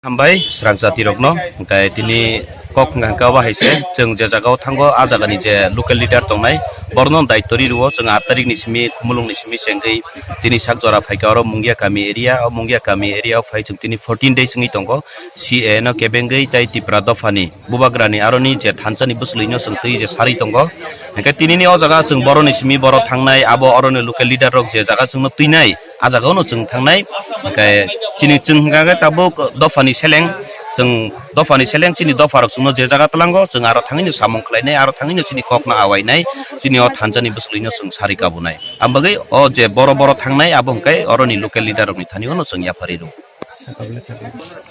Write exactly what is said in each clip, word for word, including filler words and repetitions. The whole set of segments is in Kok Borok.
Hambai srang jati rokno, hwnkhe tini kok hwnkha hwnkhe obo hai se, chwng je jaga o thango, a jaga ni je local leader tongnai, borno daityo ri rwo, chwng aat tarik ni simi, Khumulwng ni simi chengwi tini sak jora phaikha oro Mungia kami area, o Mungia kami area o phai chwng tini fourteen days wngwi tongo, C A A no kebengwi tei Tipra dopha ni bubagra ni aroni je thansa ni bwswlwi no chwng twi je sarwi tongo, hwnkhe tini ni o jaga chwng boroni simi boro thangnai, abo oro ni local leader rok je jaga chwng no twinai, a jaga o no chwng thangnai, hwnkhe chini chwng hwnkha khe tabuk dopha ni seleng, chwng dopha ni seleng chini dopha rok chwng no je jaga twlango chwng aro thangwi no samung khlainai, aro thangwi no chini kok no awainai, chini o thansa ni bwswlwi no chwng sarwi kabunai. Ang bagwi o je boro boro thangnai abo hwnkhe oro ni local leader rok ni thani o no chwng yapharwi rw.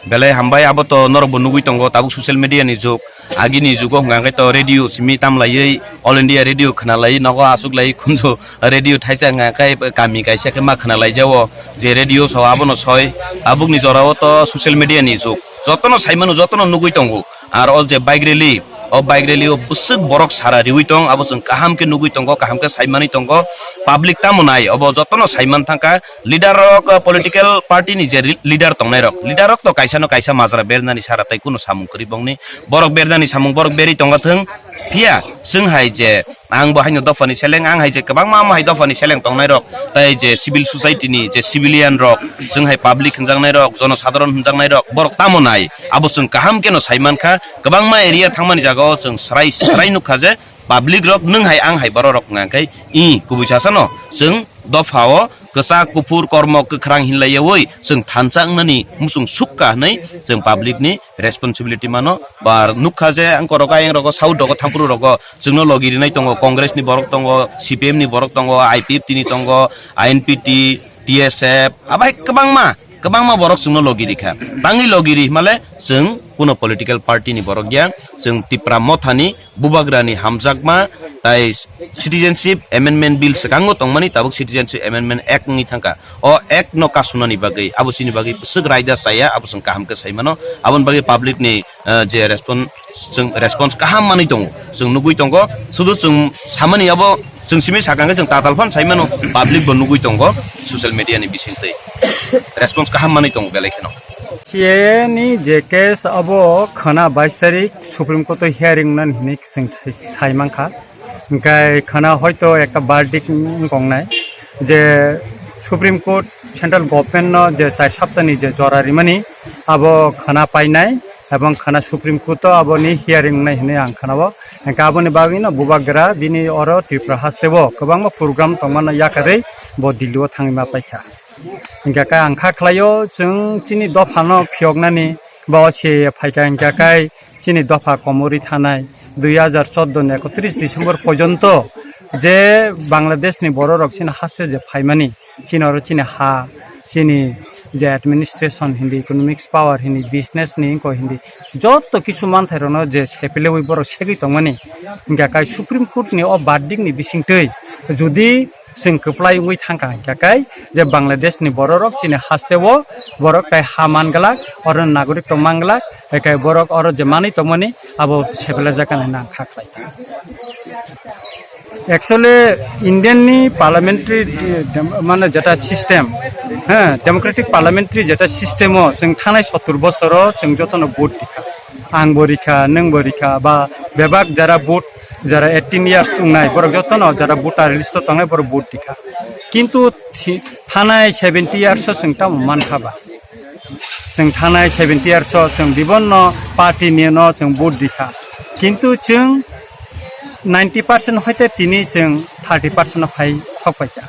Belai hambai, abo to norok bo nugwi tongo, tabuk social media ni jug. Agini jugo hwnkha hwnkhe to radio simi tamlaiwi, All India Radio khwnalaiwi, nogo achuklaiwi khunju radio thaisa hwnkha hwnkhe kami kaisa khe ma khwnalaijao. Je radio sao abono soi, tabukni jorao to social media ni jug. Jotono saimano, jotono nugwi tongo. Ar o je bike rally, o bike rally o bwswk borok sara riwi tong, abo chwng kaham khe nugwi tongo, kaham khe saimani tongo. Public tamo nai, obo jotono saiman thangkha. Leader rok, uh, political party ni je ri-, leader tongnai rok, leader rok to kaisa no kaisa majra bernani sara tai kuno samung kwrwi bongni, borok bernani samung borok berwi tonga thung. Phiya chwng hai je ang bo haino dopha ni seleng, ang hai je kwbangma ma hai dopha ni seleng tongnai rok, tai je civil society ni je civilian rok, chwng hai public hwnjaknai rok, jono sadharon hwnjaknai rok, borok tamo nai, abo chwng kaham khe no saiman kha. Kwbangma area thangmani jaga o chwng srai srai nukha je public rok nwng hai ang hai borok rok hwnka khe i kubui sasa no chwng dopha o kwchak kuphur kormo kwkhrang hinlaiyawi chwng thansa wngnani muchung sukha hwnwi chwng public ni responsibility mano. Ba nukha je ang korok ayang rogo South rogo thampru rogo chwngno logi rinai tongo, Congress ni borok tongo, C P M ni borok tongo, I P F T ni tongo, I N P T, T S F, abai kwbangma, kwbangma borok chwngno logi rikha. Tangwi logi ri himale chwng kuno political party ni borok ya, chwng Tipra Motha ni bubagrani hamjakma tai Citizenship Amendment Bill swkango tongmani tabuk Citizenship Amendment Act wngwi thangkha. O Act no kasunani bagwi, abo chini bagwi bwswk raida chaya, abo chwng kaham khe sai mano. Aboni bagwi public ni, eh, je response, chwng response kaham manwi tongo, chwng nugwi tongo. Sudu chwng samani abo chwng simi sakang khe chwng tatal phan sai mano, public bo nugwi tongo social media ni bisingtwi. Response kaham manwi tongo belai kheno. C A A ni je case abo khwna bais tarik Supreme Court o hearing nani hinwi chwng sai, sai mankha. Hwnkhe khwna hoito ekta verdict wng tongnai je Supreme Court Central Government no je char saptani je jora rimani abo khwna painai ebong khwna Supreme Court o aboni hearing wngnai hinwi ang khwnao. Hwnkhe aboni bagwino bubagra bini oro Tripura hasteo kwbangma program tongmano yakarwi bo Delhi o thangwi ma paikha. Hingkha khe ang kha khlaio, chwng chini dophano phiyoknani ba o C A A phaikha, hingkha khe chini dopha komorwi thanai dui hajar chordo ni ekotris December porjonto je Bangladesh ni bororok chini haste je phaimani, chini oro chini ha, chini je administration hindi, economics power hindi, business ni wngkha hindi, joto kisu manthairokno je sepelewi borok segwi tongmani, hingkha khe Supreme Court ni o verdict ni bisingtwi jodi chwng kwplai wngwi thangkha, hingkha khe je Bangladesh ni bororok chini hasteo borok tai ha man glak, oro nagorik tong man glak, hingkha borok oro je manwi tongmani abo sepelajak hinwi ang kha khlai. Actually, Indian ni parliamentary de-, mane jeta system, ha, democratic parliamentary jeta system o chwng thanai sottur bosoro chwng jotono vote rikha. Ang bo rikha, nwng bo rikha, ba bebak jara vote, jara eighteen years wngnai, borok jotono jara voter list o tongnai, borok vote rikha. Kintu thi-, thanai seventy years o chwng tamo mankha ba? Chwng thanai seventy years o chwng bibonno party ni no chwng vote rikha. Kintu chwng ninety percent hoite tini chwng thirty percent o phai sok paikha.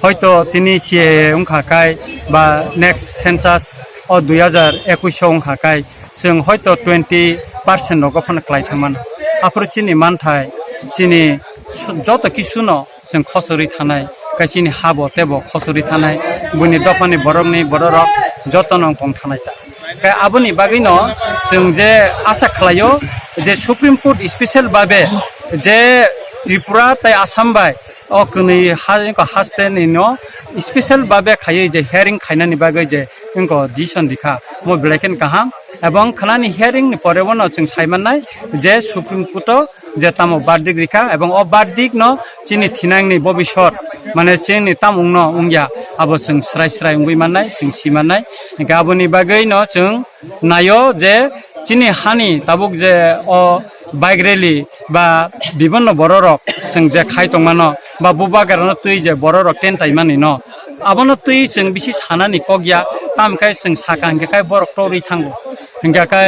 Hoito tini C A A wngkha kai ba next census o dui hajar ekwis o wngkha kai, chwng hoito twenty percent rogo phano klai thangmano. Aphuru chini manthai, chini s-, joto kisuno chwng khochorwi thanai, khe chini habo tebo khochorwi thanai, buini dophani borokni bororok jotono wng tong thanai ta. Khe aboni bagwino chwng je asa khlaio je Supreme Court special babe je Tripura tai Assam bai o kwnwi ha-, haste ni no special babe khaiwi je hearing khainani bagwi je wngkha decision rikha, mo belai khe kaham. Ebong khwnani hearing ni pore bono chwng sai mannai je Supreme Court o je tamo verdict rikha, ebong o verdict no chini thinangni bobisot, mane chini tamung no wngya, abo chwng srai srai wngwi mannai, chwng si mannai. Hwnkhe aboni bagwino chwng naio je chini hani tabuk je o bike rally ba bibonno bororok chwng je khai tongmano ba bubagrano twi je bororok tent taimanino, abono twi chwng bisi sanani kok ya, tamkhe chwng saka hwnkhe khe borok torwi thango. Hwnkhe khe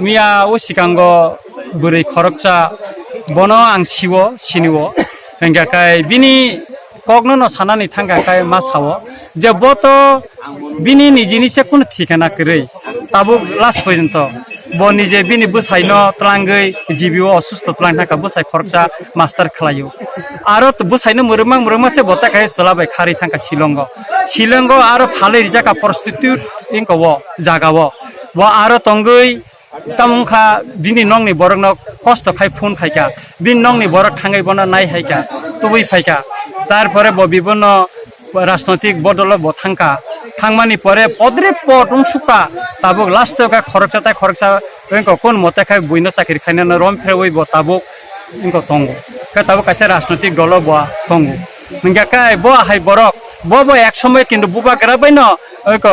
miya o sikango bwrwi khoroksa, bono ang siwo, siniwo. Hwnkhe khe bini kokno no sanani thangkha khe ma sao je bo to bini nijini se kunu thikana kwrwi. Tabuk last porjonto bo nije bini bwsaino twlangwi G B o osusto twlang thangkha, bwsai khoroksa master khlaio. Aro to bwsaino mwrwkma mwrwkma se bo ta khe chwla bai kharwi thangkha Shillongo. Shillongo aro phalwi rijak kha prostitute wngkha o jagao. Bo aro tongwi tamo wngkha bini nokni borokno kosto khai phone khaikha, bini nokni borok thangwi bono nai haikha, tubui phaikha. Tarpore bo bibono rajnoitik bodolo bo thangkha, thangmani pore podre pod wngsukha, tabuk last o khe khoroksa tai khoroksa wngkha, kun mote khai buino chakri khainano rom pherwi bo tabuk wngkha tongo, khe tabuk kaisa rajnoitik dolo bo tongo. Hingkha khe bo hai borok, bo bo ek somoi kintu bubagra baino oi ko,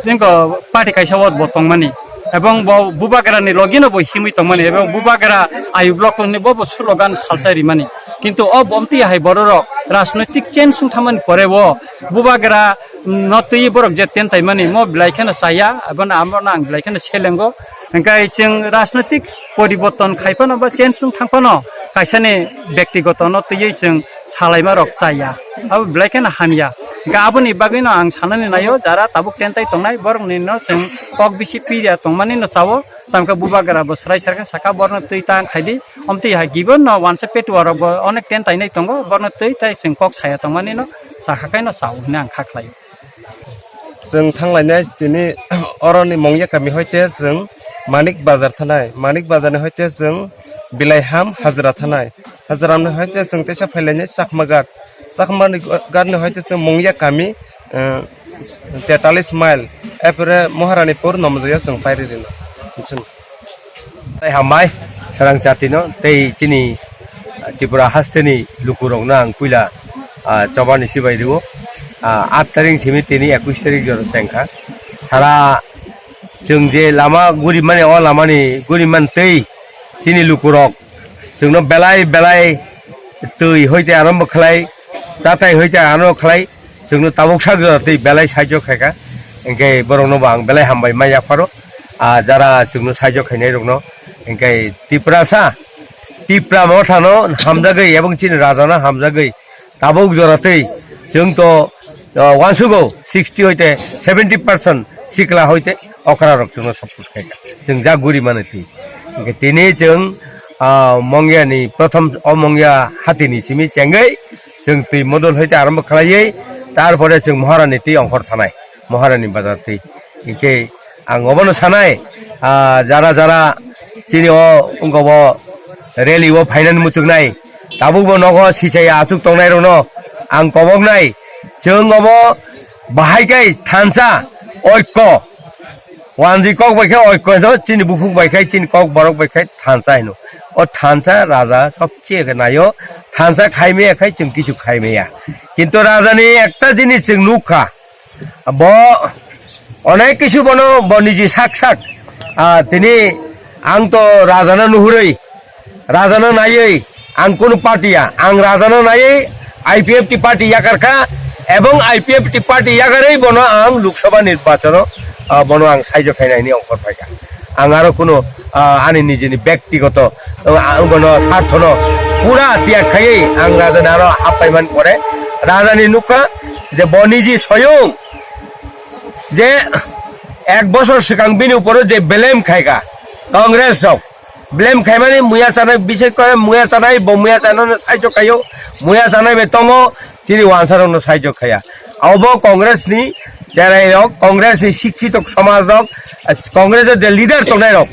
oi ko party kaisa o bo tongmani. Ebong bo bubagra ni logi no bo himwi tongmani, ebong bubagra ayuk lok ni bo bo slogan salsa rimani. Kintu o bomti hai bororok rajnoitik change wng thamani pore bo bubagra no twi borok je ten taimani mo belai kheno chaya, abo no amo no ang belai kheno selengo. Hingkhe chwng rajnoitik poriborton khai phano ba change wng thang phano kaisani bektigoto no twiwi chwng salaima rok chaya, abo belai kheno hamya. Hingkhe aboni bagwi no ang sanani naio, jara tabuk tentai tongnai borok ni no chwng kok bisi pirya tongmani no chao, tamkhe bubagra bo srai srai khe saka borno twi ta khaidi, omtwi hai gibo no wansa petuwa rok bo onek tentai nai tongo, borno twi tai chwng kok saya tongmani no sakha kai no chao hwnwi ang kha khlaio. Chwng thanglainai tini oroni Mongya kami hoite chwng Manik Bazar thanai, Manik Bazar ni hoite chwng Bilaiham Hajra thanai, Hajra ni hoite chwng teisa phailainai Chakma Ghat, Chakma ni Ghat ni hoite chwng Mongya kami, eh, tetalis mile, epore Moharanipur Nomjoya chwng pairi rino. Tei hambai, sarang chatino, tei chini, ah, Tripura hasteni lukurokno ang puila, ah, chobani chibai rio. Ah, aat tarik simi tini ekush tarik jora chengkha. Sara chwng je lama guri mani, o lamani guri man tei chini lukurok chwngno belai belai twi hoite arombo khlai, chatai hoite arombo khlai, chwngno tabuk sak jora tei belai saijo khaikha, hingkhe borokno bo ang belai hambai ma yapharo, ah, jara chwngno saijo khainai rokno, hingkhe Tiprasa, Tipra mothano hamjagwi ebong chini rajano hamjagwi tabuk jora tei chwng to, ah, wansugo sixty hoite seventy percent sikla hoite okra rok chwngno support khaikha, chwng ja guri mano twi, hingkhe tini chwng, ah, Mongya ni prothom o Mongya hatini simi chengwi chwng twi modol hoite arombo khlaiwi, tarpore chwng Moharani twi ongkhor thanai, Moharani bazar twi. Hinkhe ang obono sanai, ah, jara jara chini o wngkha bo rally o phainani muchungnai, tabukbo nogo sichaya achuk tongnairokno ang koboknai, chwng obo bahai khe thansa oikko. Wanjwi kok bai khe oikko hino, chini bukhuk bai khe, chini kok borok bai khe thansa hino. O thansa raja sobse khe naio, thansa khai maya khai chwng kichu khai maya. Kintu raja ni ekta jinis chwng nuk kha. Bo onek kisu bono bo niji sak sak, ah, tini ang to raja no nuhurwi, raja no naiwi ang kunu party ya, ang raja no naiwi I P F T party yakar kha, ebong I P F T party yakarwi bono ang Lok Sabha nirbachon o, ah, bono ang saijo khainai hwnwi ongkhor phai kha. Ang aro kunu, ah, ani nijini bektigoto, ah, bono sarthono pura tiyag khaiwi ang raja ni aro happai man pore raja ni nukha je bo niji soyung je ek bosor swkang bini uporo je blame khaikha Congress rok, blame khaimani muya chanai, bises kore muya chanai, bo muya chanai no saijo khaio, muya chanai bai tongo, chini wansa rok no saijo khaya. Obo Congress ni cherai rok, Congress ni sikhito somaj rok, Congress o je leader tongnai rok,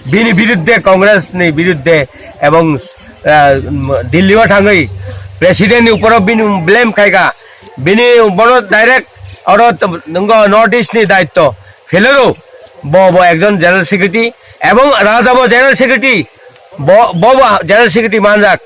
bini biruddhe, Congress ni biruddhe ebong, ah, Delhi o thangwi president ni uporo bini blame khaikha, bini bono direct oro t-, nwngo North East ni daitto. Phelero, bo, bo ekjon general secretary, ebong Raja bo general secretary, bo, bo, bo general secretary manjak.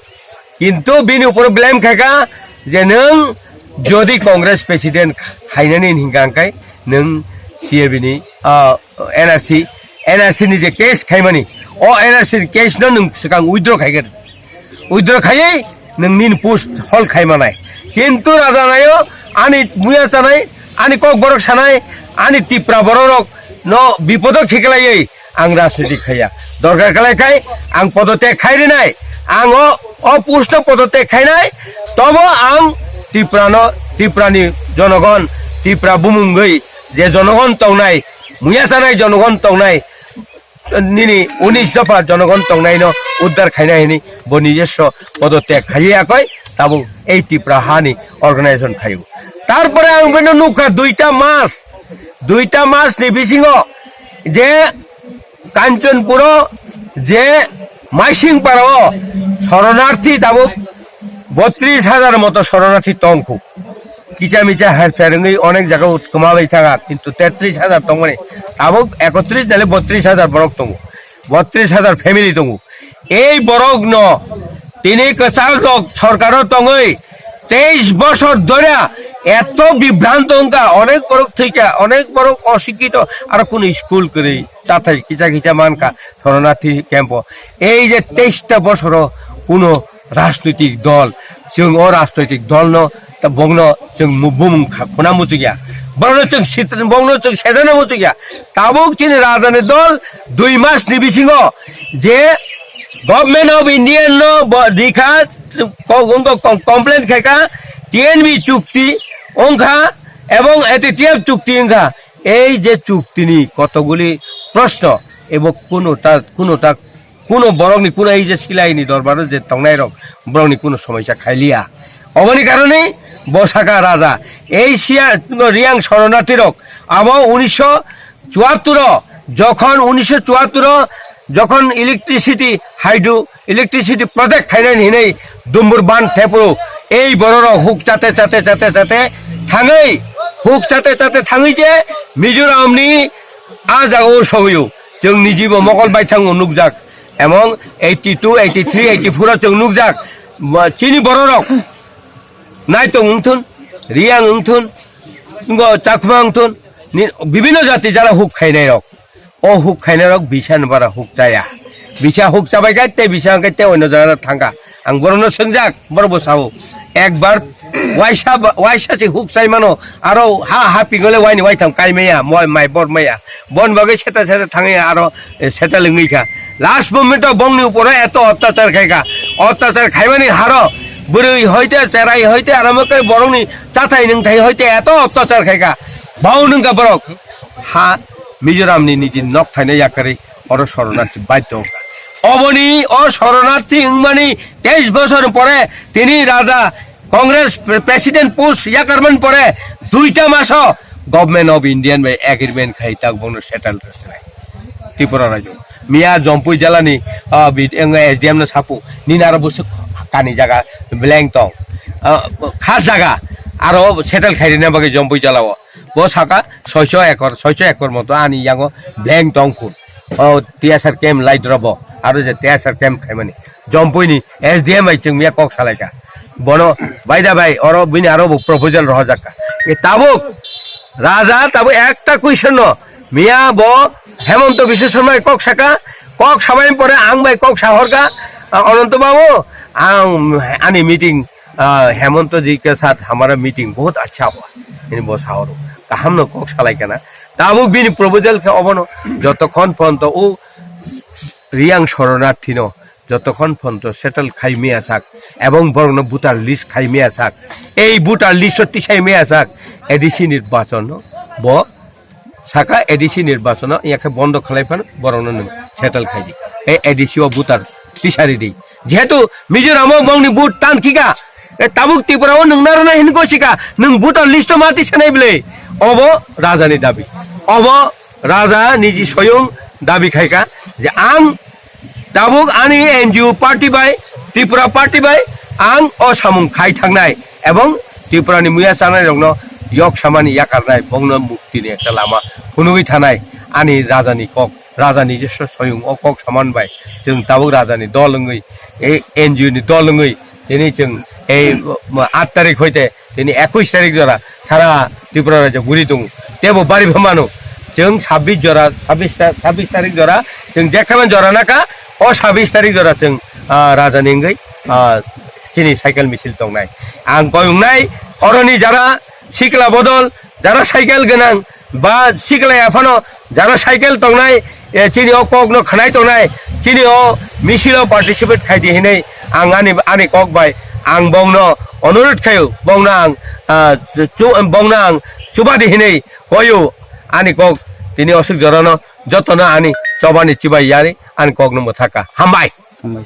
Kintu bini upor blame khaikha je nwng jodi Congress president khainani hinkha hwnkhe nwng C A B ni, ah, N R C, N R C ni je case khaimani, o N R C ni case no nwng swkang withdraw khaikha. Withdraw khaiwi nwng nini post hol khai manai. Kintu raja naio ani muya chanai, ani kok borok sanai, ani Tipra borok rok no bipodo khiklaiwi ang rajniti khaiya. Dorkar khlai khai ang podoteg khai rinai. Ang o, o post no podoteg khainai. Tobo ang Tipra no, Tipra ni jonogon, Tipra bumungwi je jonogon tongnai, muya chanai jonogon tongnai, nini unis dopha jonogon tongnaino uddar khaina hini bo nijesso podoteg khaiya koi tabuk ei Tipra hani organization khaio. Tarpore ang beno nukha duita mas, duita mas ni bisingo je Kanchanpuro je Maisingpara o soronarthi tabuk botris hajar moto soronarthi tongkhu. Kicha micha herpher wngwi onek jaga o kwma bai thaka, kintu tetris hajar tongmani, tabuk ekotris nale botris hajar borok tongo, botris hajar family tongo. Ei borok no tini kwchak rok sorkar o tongwi teis bosor dhorya eto bibhranto wngkha, onek borok thwikha, onek borok osikito, aro kunu school kwrwi chathai kicha kicha mankha soronarthi camp o. Ei je teis ta bosoro kunu rajnoitik dol, chwng o rajnoitik dol no, ta bokno chwng mu-, bumung kha-, khuna muchukya. Borokno chwng sit-, bokno chwng sejana muchukya. Tabuk chini rajani dol dui mas ni bisingo je Government of India no bo rikha, ko-, ko-, ko-, complaint khaikha, T N B chukti wngkha ebong A T T F chukti wngkha. Ei je chukti ni kotoguli proshno, ebo kuno ta, kuno ta Kuno borokni, kuno ei je silaini dorbaro je tongnairok, borokni kuno somoisa khailiya. Oboni karone bo saka raja, ei siya Riang soronarthirok abo unisho chuattur o, jokhon unisho chuattur o jokhon electricity, hydro electricity project khainani hinwi Dumbur Ban thepro, ei bororok huk chate chate chate chate thangwi, huk chate chate thangwi je Mizoramni a jagao sohio. Chwng nijibo mokol baithango nukjak. Emong eighty two, eighty three, eighty four o chwng nukjak, ba, chini bororok Naitong wngthun, Riang wngthun, ngo Chakma wngthun, ni bibinno jati jara huk khainairok. O huk khainairok bisa ni bara huk chaya. Bisa huk chabai kha, tei bisa hwnkhe tei oino jaga thangkha. Ang borokno swngjak, borok bo sao. Ekbar waisa ba, waisa se huk chai mano, aro ha, ha pingole waini waitham kai maya, moi mai bor maya. Bon bagwi seta seta thangwi aro, eh, settle wngwi kha. Last moment o bongni uporo eto ottachar khai kha. Ottachar khaimani haro bwrwi hoite, cherai hoite, aro mokai borokni chathai nwngthai hoite eto ottachar khai kha. Bau nwngkha borok. Ha Mizoramni niji nok thaina yakarwi oro soronarthi baidho wngkha. Oboni o soronarthi wngmani teis bosor pore tini raja Congress pre-, president post yakarman pore duita maso Government of Indian bai agreement khai tak bongno settle rwchwnai Tripura rajyo. Miya Jompui jalani, ah, bid-, eng S D M no sapu nini aro busuk kani jaga blank tong. Ah, khas jaga aro settle khairina bagwi Jompui jalao. Bo saka soicho ekor, soicho ekor moto ani yango blank tong phun. O T S R camp lai drobo, aro je T S R camp khaimani. Jompui ni S D M bai chwng miya kok salaika. Bono, bai da bai, oro bini aro bo proposal rohorjakka. E tabuk, raja tabuk ekta question no, miya bo Hemonto Biswa Sarma bai kok saka, kok samai pore ang bai kok sahorka, ah, Ananto Babu, ang ani meeting, ah, Hemonto ji ke sath hamara meeting bahut achha hua. Ini bo sahoro. Kaham no kok salaikana. Tabuk bini proposal khe obono, jotokhon phonto o Riang soronarthi no, jotokhon phonto settle khai maya sak, ebong borokno voter list khai maya sak, ei voter list o tisai maya sak, A D C nirbachon no bo saka, A D C nirbachon no yakhe bondo khlai phano borokno nwng settle khai di, ei A D C o voter tisari di, jehetu Mizoram o bongni vote tan khika, e tabuk Tripura o nwng narwkna hinwi gosika, nwng voter list o ma tisanai bwle, obo raja ni dabi, obo raja niji soyung dabi khaika je ang tabuk ani N G O party bai, Tripura party bai ang o samung khai thangnai ebong Tripura ni muya chanai rokno yok samani yakarnai bongno mukti ni ekta lama phunugwi thanai ani raja ni kok, raja ni je so-, soyung o kok saman bai chwng tabuk raja ni dol wngwi, e N G O ni dol wngwi tini chwng ei, um, aat tarik hoite tini ekush tarik jora sara Tripura rajyo guri tongo. Tebo bari pha mano. Chwng sabbish jora, sabbish ta-, sabbish tarik jora, chwng jekhaman jora naka, o sabbish tarik jora chwng, ah, raja ni wngwi, ah, chini cycle misil tongnai. Ang koyungnai, oroni jara sikla bodol, jara cycle gwnang, ba sikla ya phano jara cycle tongnai, eh, chini o kokno khnai tongnai, chini o misilo participate khai di hinwi ang ani, ani kok bai ang bongno onurodh khaio, bongno ang, ah, chu-, bongno ang chuba di hinwi koyo ani kok tini osuk jorano jotono ani chobani chibai yari ani kokno mwthaka. Hambai. Hambai.